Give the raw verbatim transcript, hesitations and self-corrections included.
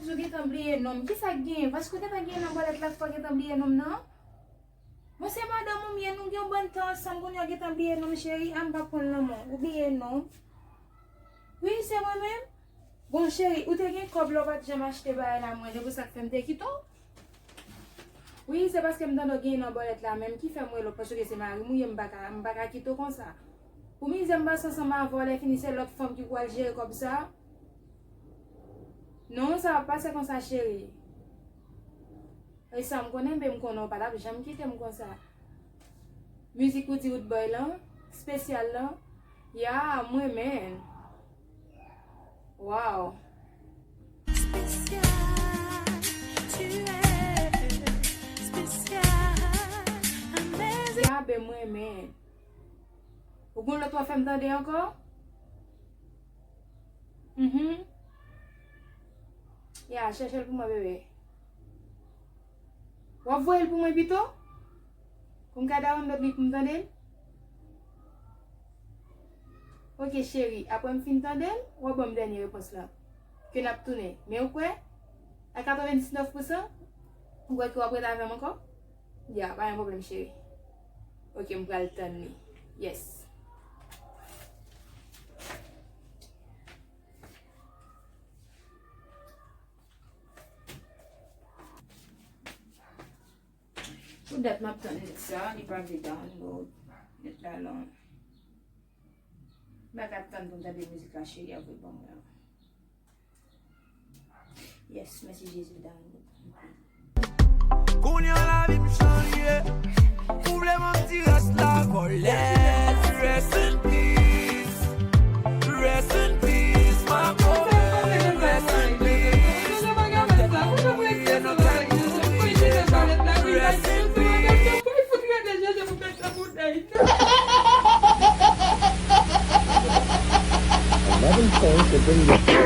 Ou gentan bliye non m. Kisa k genyen? Paske w gentan gen nan bòlèt la, fò w gentan bliye non m nan? Mwen se madanm ou m ye, nou gen yon bann tan ansanm, kounye a w gentan bliye non m, cheri. A, m p ap pran l nan men w. Ou bliye non m? Wi, se mwen menm. Bon, cheri, ou te gen kòb la, ou pa t janm achte bagay la mwen, se pou sa k fè m te kite w. Wi, se paske m tande w genyen nan bòlèt la menm ki fè m rele w, paske se mari m ou ye, m pa ka, m pa ka kite w konsa. Pou mizè m pase ansanm avè w, lè fini se lòt fanm ki pral jere kòb sa. Non, sa p ap pase konsa, cheri. E sa m konnen, men m konnen w pa t ap janm kite m konsa. Mizik ou di Roodboy lan, espesyal lan, ya, m renmen l. Wow. Spécial, tu es spécial, amazing. Ya, ben, m renmen. Ou gon lòt w ap fè m tande ankò? Mhm. Ya, chèche l pou mwen, bebe. W ap voye l pou mwen pito? Pou m ka download li pou m tande l? Ok, cheri, apre m fin tande l, w ap ban m dènye repons la. Ke n ap tounen. Men ou kwè? A katrevendiznèf pousan? Ou kwè ke w ap ret avè m ankò? Ya, pa gen pwoblèm, cheri. Ok, m pral tann li. Yes. Pou dat m ap tann nèt sa, li pa vle download. Nèt la long. M pa ka tann pou m tande mizik la, cheri a voye ban mwen an. Yes, mèsi Jezi, download. Kounye a lavi m chanje. Ou vle ban m ti rès la, vòlè. Rest in peace. Rest in peace, my boy. Rest in peace. Rest in peace. Eleven points have been